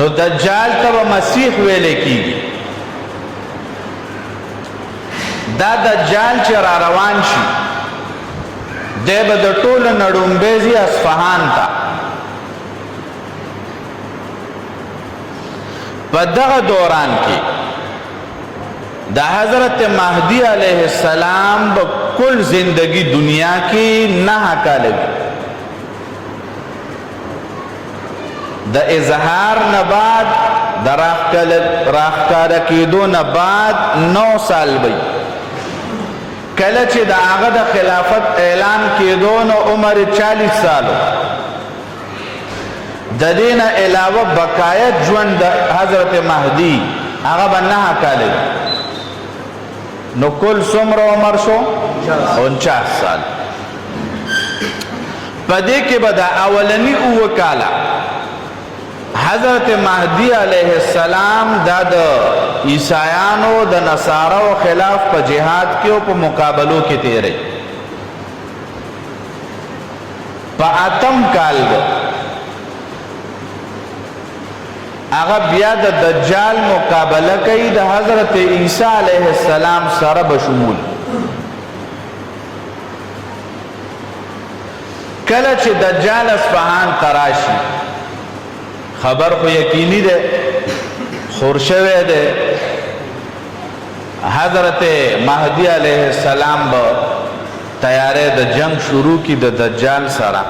نو دجال ته به مسیح ویل کیږي. دا دجال چې را روان شي، دی به د ټولو نه ړومبی ځي اصفهان ته. په دغه دوران کې د حضرت مهدی علیه السلام به کل زندگی دنیا کې 9 کاله وي. د اظهار نه بعد، د راښکاره کېدو نه بعد 9 سال وي. کله چې د هغه د خلافت اعلان کېدو نو عمر 40 سالو. د دې نه علاوه بقایت ژوند د حضرت مهدی هغه به 9 کاله وي. نو کل څومره عمر شو؟ 49 سال. په دې کې به د اولني 7 کاله حضرت مهدی علیه السلام دا د عیسایانو د نصارو خلاف په جهاد کې او په مقابلو کې تیری. په 8 کال به هغه بیا د دجال مقابله کوي د حضرت عیسی علیه السلام سره بشمول. کله چې دجال اصفهان ته راشي، خبر خو یقیني ده، خور شوی دی، حضرت مهدی علیه السلام به تیاری د جنگ شروع کی د دجال سره.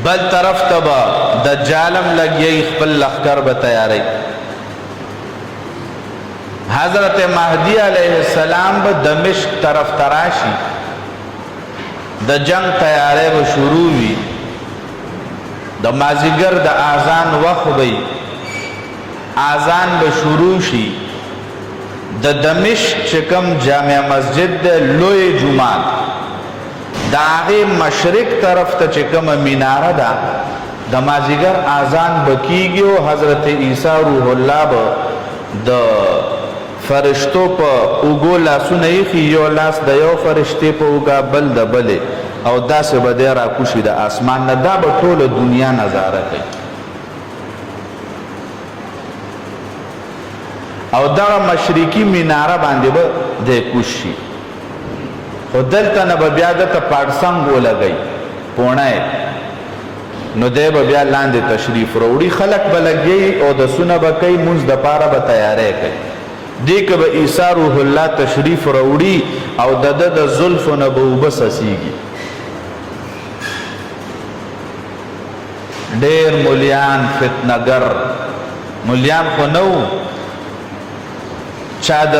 بل طرف ته به دجالم لګیای، خپل لښکر به تیاری. حضرت مهدی علیه السلام به دمشق طرف ته راشي، د جنگ تیاری به شروع وي. د مازیګر د اذان وخت به، اذان به شروع شي. د دمشق چې کوم جامع مسجد دی، لوی جومات، د هغې مشرق طرف ته چې کومه میناره ده، د مازیګر اذان به کیږي او حضرت عیسی روح الله به د فرشتو په اوږو لاسونه ایښي، یو لاس د یو فرشتې په اوږه، بل د بلې، او داسې به دی راکوشي د آسمان نه. دا به ټوله دنیا نظاره کوي او دغه مشرقي مناره باندې به دی کوز شي. خو دلته نه به بیا ده ته پاړسنګ ولګوي، پوڼی، نو دی به بیا لاندې تشریف راوړي. خلک به لګیي او د سونه به کوي، مونځ دپاره به تیاری کوي. دې که به عیسی روح الله تشریف راوړي او د ده د زلفو نه به اوبه څڅېږي. ډېر ملیان فتنهګر ملیان خو نه وو، چا د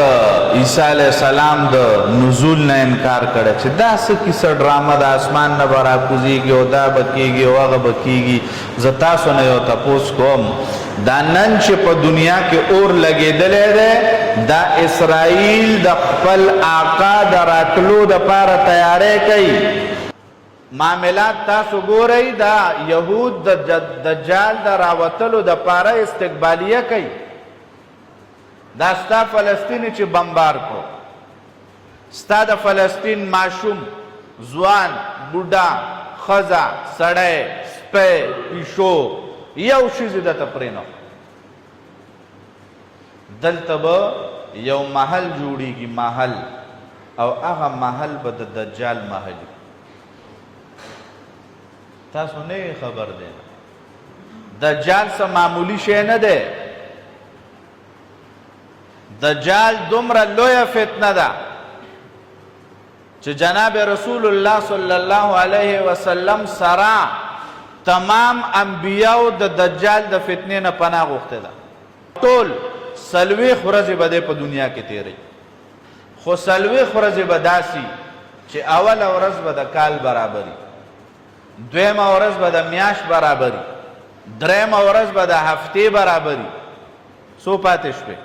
عیسی علیه السلام د نزول نه انکار کړی چې دا څه کیسه ډرامه د اسمان نه به راکوزیږي او دا به کیږي او هغه به کیږي. زه تاسو نه یو تپوس کوم، دا نن چې په دنیا کې اور لګېدلی دی، دا اسرائیل د خپل آقا د راتلو دپاره تیاری کوي. معاملات تاسو ګورئ، دا یهود د دجال د راوتلو دپاره استقبالیه کوي. دا ستا فلسطین چې بمبار کړو، ستا د فلسطین ماشوم، ځوان، بوډا، ښځه، سړی، سپی، پیشو، یو شیز یې درته پرېنښود. دلته به یو محل جوړیږي، محل، او هغه محل به د دجال محل وي. تاسو نه خبر دی، دجال څه معمولی شی نه دی. دجال دومره لویه فتنه ده چې جناب رسول الله صلی الله علیه وسلم سره تمام انبیاو د دجال د فتنې نه پناه غوښتې ده. ټول 40 ورځې به دی په دنیا کې تېروي، خو 40 ورځې به داسي چې اوله ورځ به د کال برابري، دویمه ورځ به د میاشت برابري، درېیمه ورځ به د هفتې برابري. څو پاتې شوې؟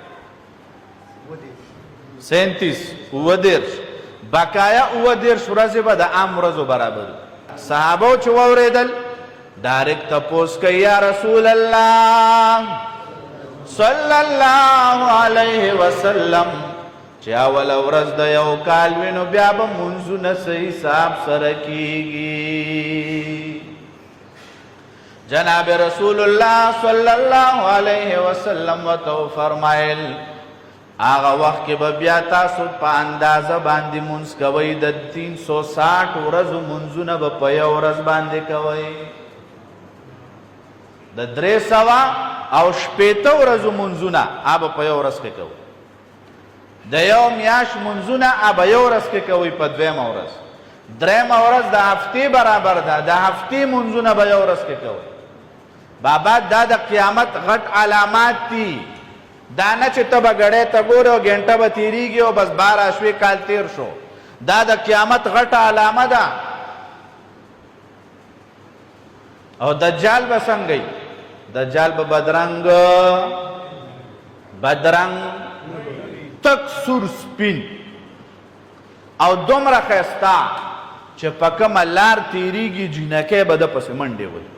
37، 37. بقایا 37 ورځې به د عام ورځو برابري. صحابو چې واورېدل، ډایرکټ تپوس کوي، یا رسول الله صلی الله علیه وسلم، چې اوله ورځ د یو کال وي نو بیا به مونځونه څه حساب سره کیږي؟ جناب رسول الله صلی الله علیه وسلم ورته وفرمایل، هغه وخت کې به بیا تاسو په اندازه باندې مونځ کوئ، د 360 ورځو مونځونه به په یو ورځ باندې کوئ. د 360 ورځو مونځونه هغه به په یو ورځ کې کوئ. د یو میاش مونځونه هغه به یو ورځ کې کوئ، په دویمه ورځ. درېیمه ورځ د هفتې برابر ده، د هفتې مونځونه به یو ورځ کې کوئ. بابا دا د قیامت غټ علامات دي. دا نه چې ته به ګړی ته ګورې او ګنټه به تېرېږي او بس بار شوې کال تېر شو. دا د قیامت غټه علامه ده. او دجال به څنګه وي؟ دجال به بدرنګ بدرنګ تک سور سپین او دومره ښایسته چې په کومه لار تېرېږي جینکۍ به ده پسې منډې وهي،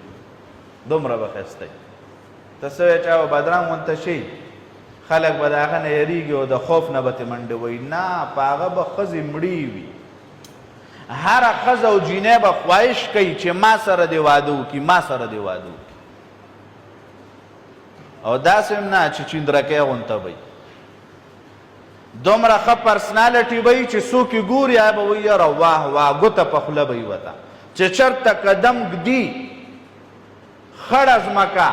دومره به ښایسته وي. ته څه وایې چې هغه بدرنګ غونته شي، خلک به د هغه نه یریږي او د خوف نه به ترې منډې وهي. نه، په هغه به ښځې مړې وي. هره ښځه او جینۍ به خواهش کوي چې ما سره دې واده وکړي، ما سره دې واده وکړي. او داسې هم نه چې چیندرکۍ غونته به وي، دومره ښه پرسنالټي به وي چې څوک یې ګوري هغه به وایي یاره واه واه، ګوته په خوله به یې ورته چې چېرته قدم ږدي، خړه ځمکه،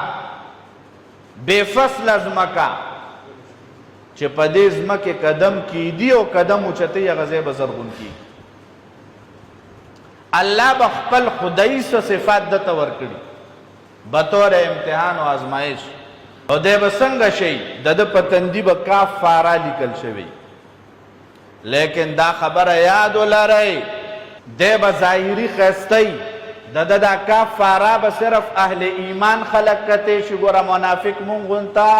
بې فصله ځمکه، چې په دې ځمکې قدم کیدی او قدم اوچتوي هغه ځای به زرغون کیږي. الله به خپل خدایي څه صفات ده ته ورکړي بطور امتحان او آزمایش، او دی به څنګه شي؟ د ده په تندي به کاف فارا لیکل شوی. لیکن دا خبره یاد ولرئ، دی به ظاهري ښایسته وي، د ده دا کاف فارا به صرف اهل ایمان خلک کتی شي. ګوره منافق مونږ غونته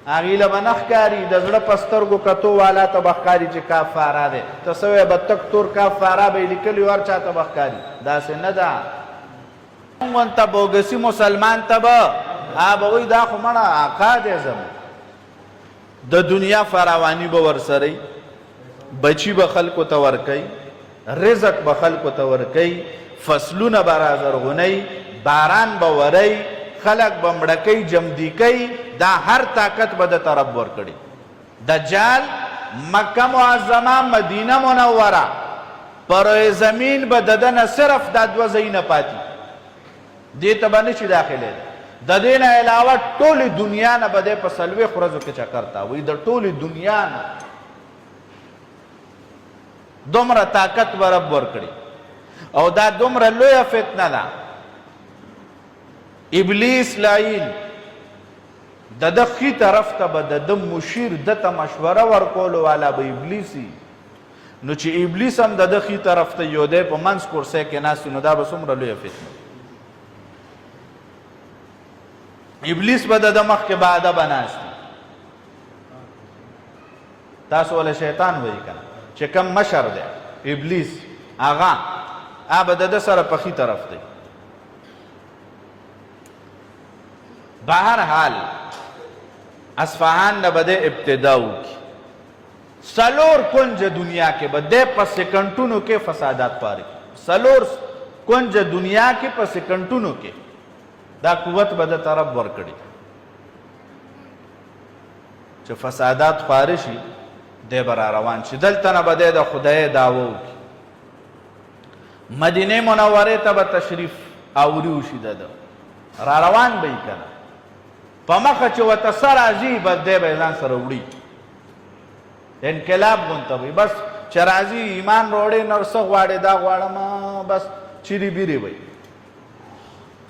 هغوی له به نه ښکاري، د زړه په سترګو کتو والا ته به ښکاري چې کاف فارا دی. ته څه وایې، به تک تور کاف فارا به یې لیکلي هر چا ته به ښکاري؟ داسې نه ده. مونږ ته بوګسي مسلمان ته به هغه به وایي دا خو مړه آقا دی زموږ. د دنیا فراوانی به ورسره وي، بچي به خلکو ته ورکوي، رزق به خلکو ته ورکوي، فصلونه به رازرغونوي، باران به وروي، خلک به مړه کوي، جمدي کوي، دا هر طاقت به ده ته رب ورکړي. دجال مکه معظمه، مدینه منوره، پر روی زمین به د ده نه صرف دا دوه ځایونه پاتې، دې ته به نشي داخلېدی. د دې نه علاوه ټولې دنیا نه به دی په 40 ورځو کې چکر تاوي، د ټولې دنیا نه دومره طاقت به رب ورکړي. او دا دومره لویه فتنه ده. ابلیس لعین د ده ښي طرف ته به د ده مشیر ده ته مشوره ورکولو والا به ابلیسي. نو چې ابلیس هم د ده ښي طرف ته یو دی په منځ کرسۍ کې ناست، نو دا به څومره لویه فتنه. ابلیس به د ده مخکې باادبه ناست وي. تاسو ول شیطان وایي که نه، چې کوم مشر دی ابلیس، هغه هغه به د ده سره په ښي طرف دی. بهر حال اصفهان نه به دی ابتدا وکړي، څلور کنج دنیا کې به دی په سیکنډونو کې فسادات خواره کړي. څلور کنج دنیا کې په سیکنډونو کې دا قوت به ده ته رب ورکړي چې فسادات خواره شي، دی به را روان شي. دلته نه به دی د خدای دعوه وکړي، مدینې منورې ته به تشریف آوري وشي، د ده را روان به یې که نه، په مخه چې ورته څه راځي بس دی به یې ځان سره وړي، انقلاب غونته وي. بس چې راځي ایمان روړې، نور څه غواړې؟ دا غواړم، بس چیرې بیرې وي.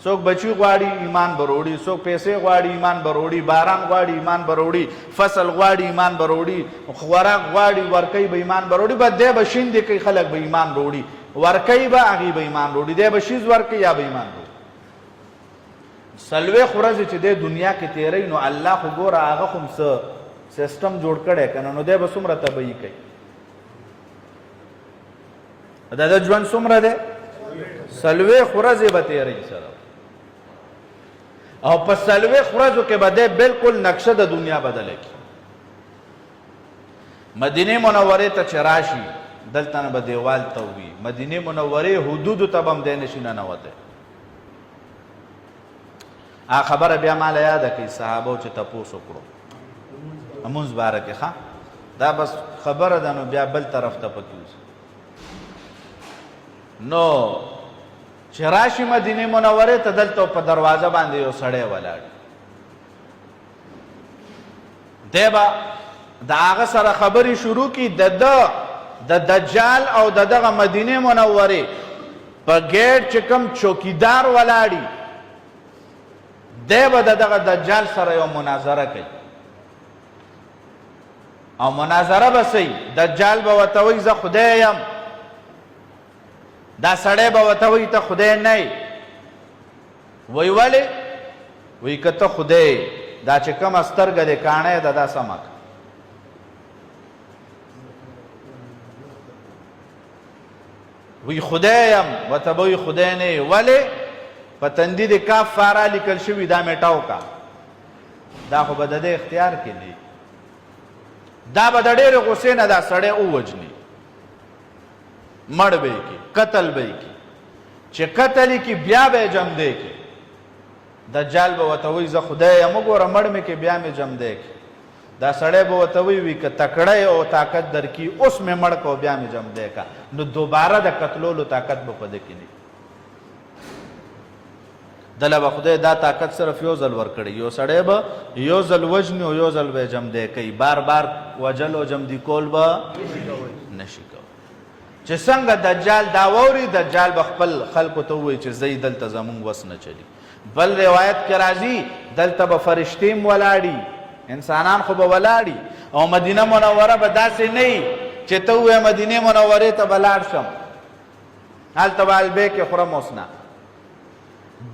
څوک بچی غواړي ایمان به روړي، څوک پیسې غواړي ایمان به روړي، باران غواړي ایمان به روړي، فصل غواړي ایمان به روړي، خوراک غواړي ورکوي به ایمان به روړي. بس دی به شیندې کوي، خلک به ایمان روړي، ورکوي به هغوی به ایمان روړي، دی به شیز ورکوي یا به ایمان روړي. 40 ورځې چې دی دنیا کې تېروي، نو الله خو ګوره هغه خو هم څه سیستم جوړ کړی که نه، نو دی به څومره تبعي کوي. د ده ژوند څومره دی؟ 40 ورځې به تېروي سره، او په 40 ورځو کې به دی بالکل نقشه د دنیا بدله کړي. مدینې منورې ته چې راشي، دلته نه به دیوال ته وي، مدینې منورې حدودو ته به هم دی نشي ننوتی. هغه خبره بیا ماله یاده کړئ، صحابو چې تپوس وکړو لمونځ باره کې، ښه دا بس خبره ده، نو بیا بل طرف ته پکې وځي. نو چې راشي مدینې منورې ته، دلته په دروازه باندې یو سړی ولاړ دی، به د هغه سره خبرې شروع کړي. د ده د دجال او د دغه مدینې منورې په ګیټ چې کوم چوکیدار ولاړي، دی به د دغه دجال سره یو مناظره کوي، او مناظره به سي، دجال به ورته وایي زه خدای یم، دا سړی به ورته وایي ته خدای نه یې. وایي ولې؟ وایي که ته خدای، دا چې کومه سترګه دې کاڼی ده دا سمه کړه. وی خدای یم، ورته به وایي خدای نه یې. ولې؟ په تندي دې کاف فارا لیکل شوي، دا مې ټاو کا، دا خو به د دې اختیار کې نه، دا به د ډېرې غوسې نه دا سړی ووژني، مړ به یې کړي، قتل به یې کړي. چې قتل یې کړي بیا به یې جمدی کړي. دجال به ورته وایي زه خدای یم، وګوره مړ مې کړي بیا مې جمدی کړي. دا سړی به ورته وایي وي که تکړه یې او طاقت درکړي اوس مې مړ کړه او بیا مې جمدی کړه، نو دوباره د قتلولو طاقت به په ده کې نه. دله به خدای دا طاقت صرف یو ځل ورکړي، یو سړی به یو ځل وژني او یو ځل به یې جمدی کوي، بار بار وژل او جمدي کول به نشي کولی. چې څنګه دجال دا واوري، دجال به خپل خلکو ته ووایي چې ځئ دلته زمونږ وس نه چلي. بل روایت کې راځي دلته به فرشتې هم ولاړي، انسانان خو به ولاړي، او مدینه منوره به داسې نه وي چې ته ووایې مدینې منورې ته به لاړ شم، هلته به البې کې خورم اوس نه.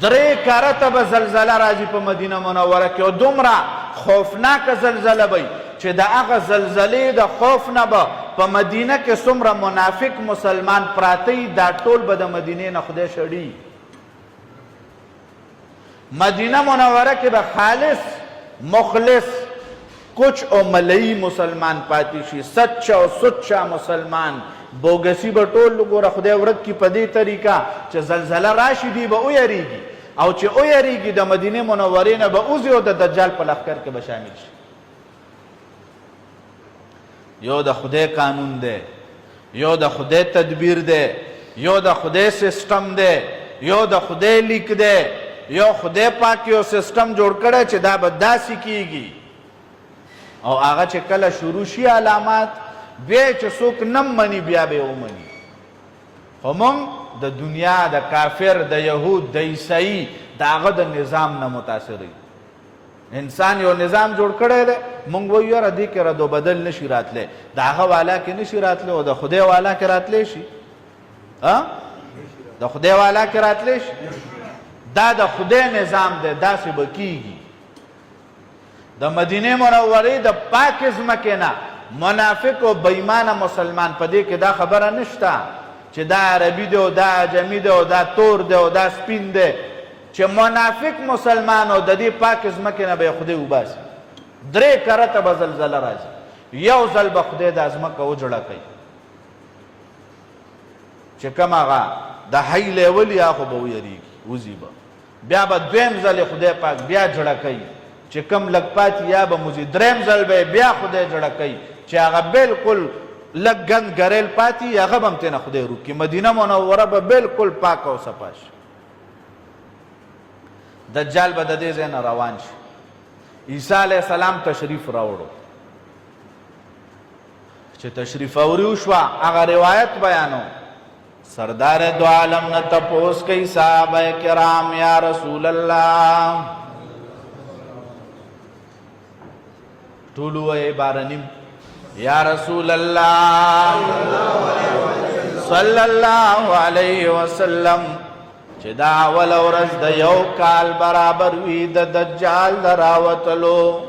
درې کرته به زلزله راځي په مدینه منوره کې، او دومره خوفناکه زلزله به چې د هغه زلزلې د خوف نه به په مدینه کې څومره منافق مسلمان پراته وي، دا ټول به د مدینې نه خدای شړي. مدینه منوره کې به خالص مخلص کوچ او ملئی مسلمان پاتې شي، سچا او سچا مسلمان. بوګسی به ټول وګوره خدای ورک کی په دې طریقه چې زلزله راشي دی به ویریږي، او چې ویریږي د مدینې منورې نه به وځي او د دجال په لښکر کې به شامل شي. یو د خدای قانون دی، یو د خدای تدبیر دی، یو د خدای سیستم دی، یو د خدای لیک دی، یو خدای پاک یو سیستم جوړ کړی چې دا به داسې کیږي. او هغه چې کله شروع شي علامات، بیا چې څوک نه مني بیا به یې ومني. خو موږ د دنیا د کافر، د یهود، د عیسائی، د هغه د نظام نه متاثر یو. انسان یو نظام جوړ کړی دی، مونږ وایو یاره دې کې رد و بدل نشي راتلی، د هغه والا کې نشي راتلی او د خدای والا کې راتلی شي. د خدای والا کې راتلی شي. دا د خدای نظام دی، داسې به کیږي. د مدینې منورې د پاکې ځمکې نه منافق او بېایمانه مسلمان، په دې کې دا خبره نشته چې دا عربي دی او دا عجمي دی او دا تور دی او دا سپین دی، چې منافق مسلمان او د دې پاکې ځمکې نه به یې خدای وباسي. درې کرته به زلزله راځي، یو ځل به خدای دا ځمکه وجړه کوي چې کوم هغه د حی لیول یا خو به ویریږي وځي به، بیا به دویم ځل خدای پاک بیا جړه کوي چې کوم لږ پاتې یا به موځي، دریم ځل به بیا خدای جړه کوي چې هغه بالکل لږ ګند ګریل پاتې هغه به هم ترېنه خدای روکي. مدینه منوره به بالکل پاکه او صفا شي. دجال به د دې ځای نه روان شي. عیسی علیه السلام تشریف راوړو، چې تشریف اوري وشوه هغه روایت بیانو، سردار دو عالم نه تپوس کوي صحابه کرام، یا رسول الله، ټول وایي بارنیم، یا رسول الله صلی الله علیه وسلم، چې دا اول ورځ د یو کال برابر وي د دجال د راوتلو،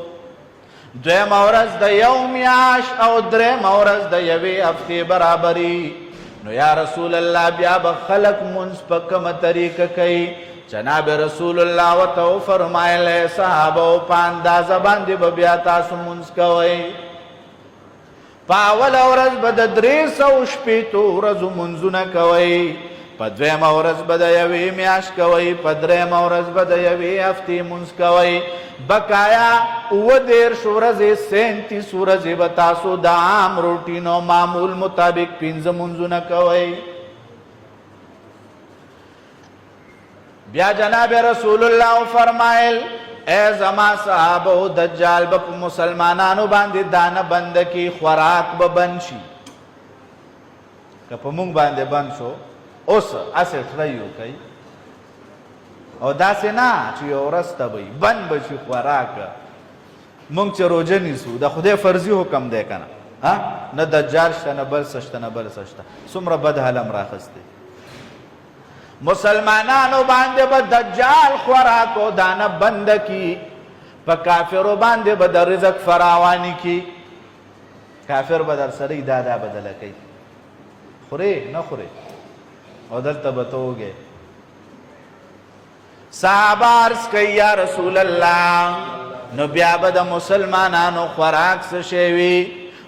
دویمه ورځ د یو میاش او درېیمه ورځ د یوې هفتې برابري، نو یا رسول الله بیا به خلک مونځ په کومه طریقه کوي؟ جناب رسول الله ورته وفرمایل، ای صحابه، په اندازه باندې به بیا تاسو مونځ کوئ. په اوله ورځ به د 360 ورځو مونځونه کوئ، په دویمه ورځ به د یوې میاشت کوئ، په درېیمه ورځ به د یوې هفتې مونځ کوئ. بقایا 37 ورځې، 37 ورځې به تاسو د عام روټین او معمول مطابق پنځه مونځونه کوئ. بیا جناب رسول الله فرمایل، اے زما صحابه، دجال به په مسلمانانو باندې دانه بند کی، خوراک به بند شي. که په مونږ باندې بند شو، اوس هسې ټری وکړئ، او داسې نه چې یو ورځ ته به وي، بند به شي خوراک. مونږ چې روژه نیسو، د خدای فرضي حکم دی که نه؟ نه دجال شته، نه بل څه شته، نه بل څه شته. څومره بد حلم راخستی. مسلمانانو باندې به دجال خوراک او دانه بند کی، په کافرو باندې به د رزق فراوانی کی. کافر به در سره دا دا بدله کوي، خورې نه خورې، او دلته به ته وږی. صحابه عرض کوي، یا رسول الله، نو بیا به د مسلمانانو خوراک څه شی وي؟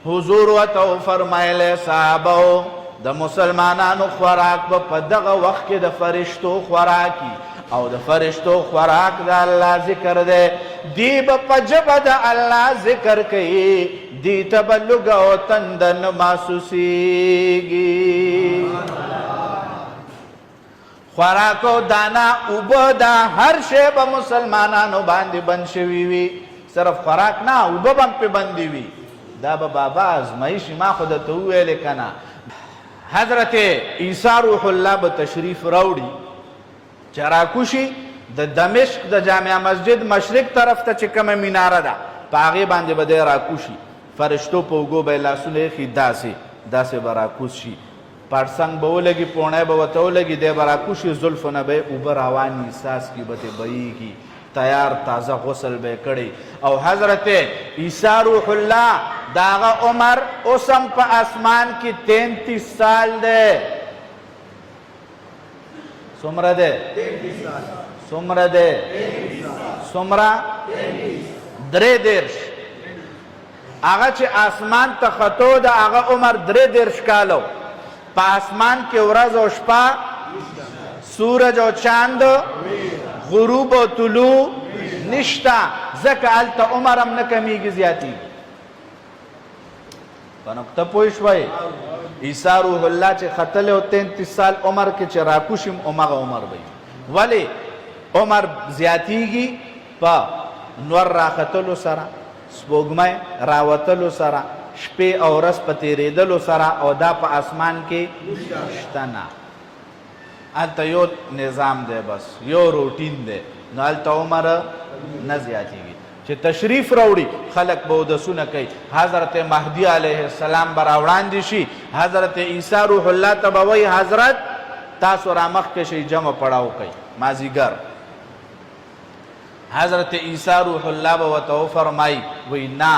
حضور ورته وفرمایل، صحابه، د مسلمانانو خوراک به په دغه وخت کې د فرشتو خوراکي، او د فرشتو خوراک د الله ذکر دی. دی به په ژبه د الله ذکر کوي، دی ته به لوږه او تنده نه محسوسېږي. خوراک او دانا، اوبه، دا هر شی به مسلمانانو باندې بند شوي وي. صرف خوراک نه، اوبه به هم پرې بندې وي. دا به بابا ازمایش، ما خو درته وویلې که نه. حضرت عیسی روح الله به تشریف راوړي، چې راکوشي د دمشق د جامع مسجد مشرق طرف ته چې کومه میناره ده، په هغې باندې به دی راکوشي. فرشتو په اوږو به یې لاسونه ایښي، داسې داسې به راکوز شي، پړسنګ به ولګي، پوڼی به ورته ولګي، دی به راکوشي، زلفو نه به یې اوبه روانې، څاڅکي به ترې بهیږي، تیار تازه غسل به یې کړی. او حضرت عیسی روح الله د هغه عمر اوس هم په اسمان کې 33 سال دی. څومره دی؟ څومره دی؟ څومره؟ 33. هغه چې آسمان ته ختو، د هغه عمر 33 کالو. په آسمان کې ورځ او شپه، سورج او چاند، غروب او طلوع نشته، ځکه هلته عمر هم نه کمیږي، زیاتیږي. په نقطه پوه شوئ؟ عیسی روح الله چې ختلی او 33 سال عمر کې چې راکوشي، همغه عمر به وي. ولې عمر زیاتیږي؟ په نور راختلو سره، سپوږمۍ راوتلو سره، شپې او ورځ په تېرېدلو سره، او دا په اسمان کې شته نه. هلته یو نظام دی، بس یو روټین دی، نو هلته عمر نه زیاتیږي. چې تشریف راوړي، خلک به اودسونه کوي، حضرت مهدي علیه السلام به راوړاندې شي، حضرت عیسی روح الله ته به وایي، حضرت تاسو رامخکې شئ، جمع پړاو کوي مازیګر. حضرت عیسی روح الله به ورته وفرمایي، وایي نه،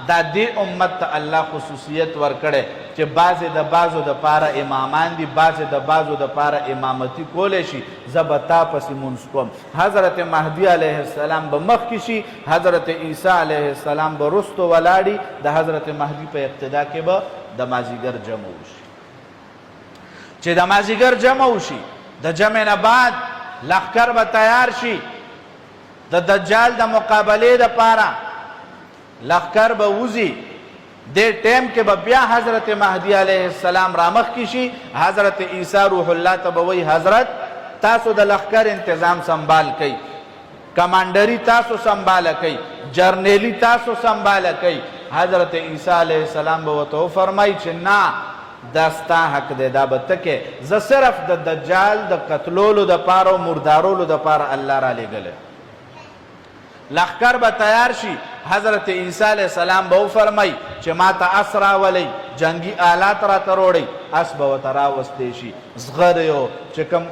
دا دې امت ته الله خصوصیت ورکړی چې بعضې د بعضو دپاره امامان دي، بعضې د بعضو دپاره امامتي کولی شي، زه به تا پسې مونځ کوم. حضرت مهدي علیه السلام به مخکې شي، حضرت عیسی علیه السلام به وروستو ولاړي، د حضرت مهدي په اقتدا کې به د مازیګر جمع وشي. چې د مازیګر جمع وشي، د جمع نه بعد لښکر به تیار شي د دجال د مقابلې دپاره، لښکر به وځي. دې ټیم کې به بیا حضرت مهدي علیه السلام رامخکې شي، حضرت عیسی روح الله ته به وایي، حضرت تاسو د لښکر انتظام سنبال کړئ، کمانډري تاسو سنباله کړئ، جرنیلي تاسو سنباله کړئ. حضرت عیسی علیه السلام به ورته وفرمایي چې نه، دا ستا حق دی، دا به ته کې، زه صرف د دجال د قتلولو دپاره او مردارولو دپاره الله را لېږلی. لښکر به تیار شي، حضرت عیسی علیه السلام به وفرمایي چې ما ته اس راولئ، جنګي آلات راته روړئ. اس به ورته راوستی شي، زغرې او چې کوم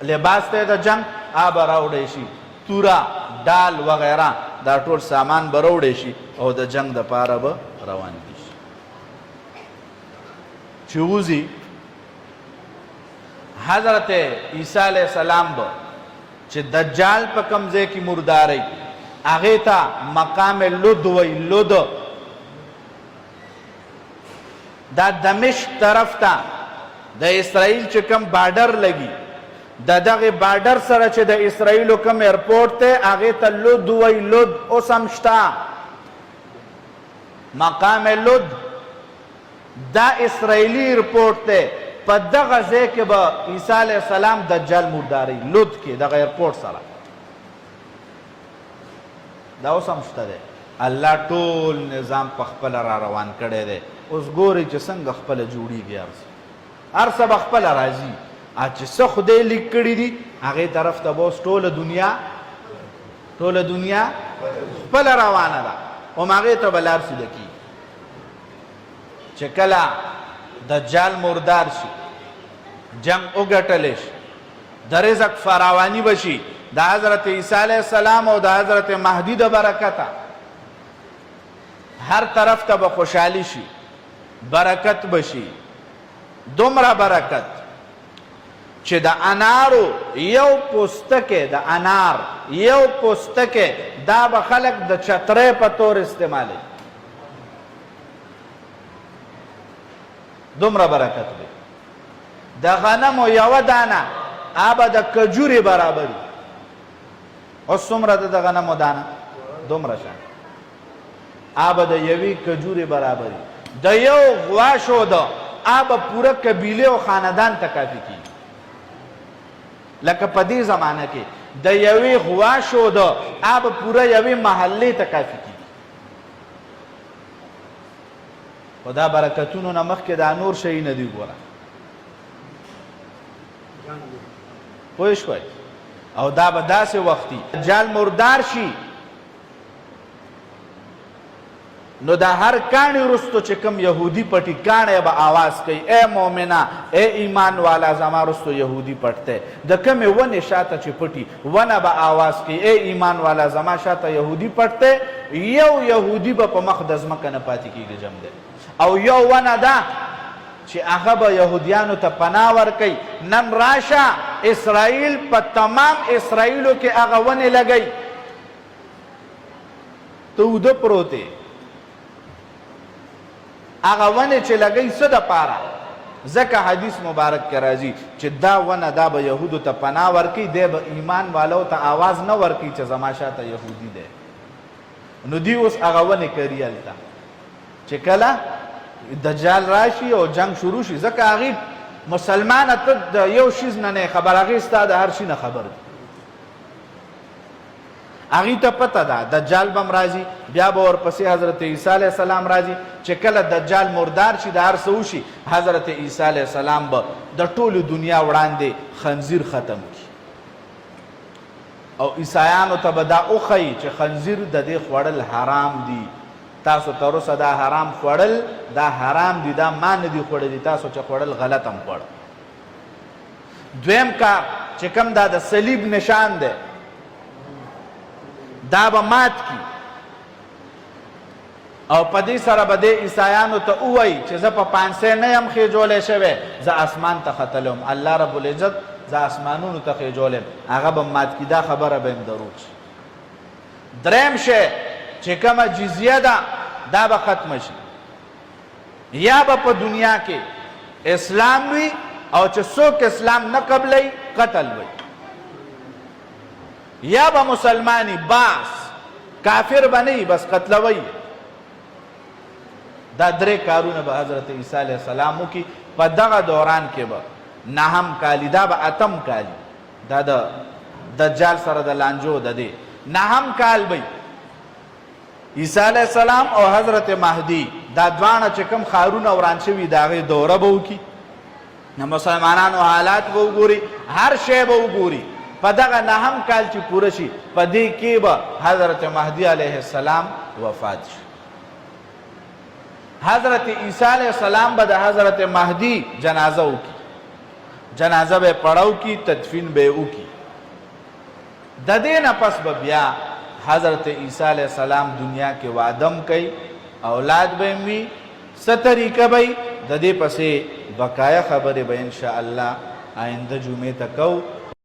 لباس دی د جنګ هغه به راوړی شي، توره، ډال وغیره دا ټول سامان به راوړی شي او د جنګ دپاره به روان دي شي. چې وځي، حضرت عیسی علیه السلام به چې دجال په کوم ځای کې مرداري، هغې ته مقام لد وایي. لد دا دمشق طرف ته د اسرائیل چې کوم بارډر لګي، د دغه بارډر سره چې د اسرائیلو کوم ایرپورټ دی، هغې ته لود وایي. لود اوس هم شته، مقام لود، دا اسرائیلی ایرپورټ دی. په دغه ځای کې به عیسی علیه السلام دجال مرداري، لود کې دغه ایرپورټ سره. دا اوس هم شته دی. الله ټول نظام په خپله را روان کړی دی. اوس ګورئ چې څنګه خپله جوړیږي. هر څه، هر څه به خپله راځي. چې څه خدای لیک کړي دي، هغې طرف ته به اوس ټوله دنیا، ټوله دنیا خپله روانه ده، هماغې ته به لار سیده کېږي. چې کله دجال مردار شي، جنگ وګټلی شي، د رزق فراوانی به شي د حضرت عیسی علیه السلام او د حضرت مهدي د برکته، هر طرف ته به خوشحالي شي، برکت به شي، دومره برکت چې د انارو یو پوستکی، د انار یو پوستکی، دا به خلک د چترۍ په طور استعمالوي، دومره برکت دی. د غنمو یوه دانه هغه د کجورې برابري. اوس څومره ده د غنمو دانه؟ دومره شان، هغه د یوې کجورې برابري. د یو غوا شوده هغه پوره قبیلې او خاندان ته کافي کېږي. لکه په دې زمانه کې د یوې غوا شوده هغه پوره یوې محلې ته کافي کېږي. خو دا برکتونو نه مخکې دا نور شیونه دي، ګوره، پوه شوئ؟ او دا به داسې وختي جال مردار شي، نو دا هر کاڼي وروستو چې کوم یهودي پټي، کاڼی به آواز کوي: ای مؤمنه، ای ایمان والا، زما وروستو یهودي پټ دی. د کومې ونې شاته چې پټي، ونه به آواز کوي: ای ایمان والا، زما شاته یهودي پټ دی. یو یهودي به په مخ د ځمکه نه پاتې کېږي، جم دی. او یو ونه ده چې هغه به یهودیانو ته پناه ورکوي. نن راشه اسرائیل، په تمام اسرائیلو کې هغه ونې لګوي، ته اوده پروت یې. هغه ونې چې لګوي، څه دپاره؟ ځکه حدیث مبارک کې راځي چې دا ونه، دا به یهودو ته پناه ورکوي. دی به ایمان والو ته آواز نه ورکوي چې زما شاته یهودي دی. نو دی اوس هغه ونې کري هلته چې کله دجال راشي او جنگ شروع شي، ځکه هغې مسلمانه ته د یو شیز نه نه خبر، هغې ستا د هر شي نه خبر دي. هغې ته پته ده دجال به هم راځي، بیا به ورپسې حضرت عیسی علیه السلام راځي. چې کله دجال مردار شي، د هر څه وشي، حضرت عیسی علیه السلام به د ټولې دنیا وړاندې خنزیر ختم کړي او عیسایانو ته به دا وښیي چې خنزیر د دې خوړل حرام دي. تاسو تر اوسه دا حرام خوړل، دا حرام دي، دا ما نه دي خوړلي، تاسو چې خوړل غلط هم خوړل. دویم کار چې کوم دا د صلیب نشان دی، دا به مات کی او په دې سره به دې عیسایانو ته ووایي چې زه په پانسۍ نه یم خېجولی شوی، زه اسمان ته ختلی وم، الله رب العزت زه اسمانونو ته خېجولی یم. هغه به مات کړي، دا خبره به هم دروغ شي. دریم شی چې کومه جزیه ده، دا به ختمه شي. یا به په دنیا کې اسلام وي او چې څوک اسلام نه قبلوي قتل وي، یا به مسلمانی باس کافر به نه، بس قتلوي. دا درې کارونه به حضرت عیسی علیه السلام وکړي. په دغه دوران کې به نهم کالی، دا به اتم کالی، دا د دجال سره د لانجو د دې نهم کال به عیسی علیه السلام او حضرت مهدی دا دواړه چې کوم ښارونه وران شوي، د هغې دوره به وکړي، د مسلمانانو حالات به وګوري، هر شی به وګوري. په دغه نهم کال چې پوره شي، په دې کې به حضرت مهدی علیه السلام وفات شي. حضرت عیسی علیه السلام به د حضرت مهدی جنازه وکړي، جنازه به پړاو کی، تدفین به وکړي. د دې نه پس به بیا حضرت عیسی علیه السلام دنیا کې وادم کوي، اولاد به هم وي، څه طریقه به، د دې پسې بقایا خبرې به ان شاء الله آینده جمعې ته کوو.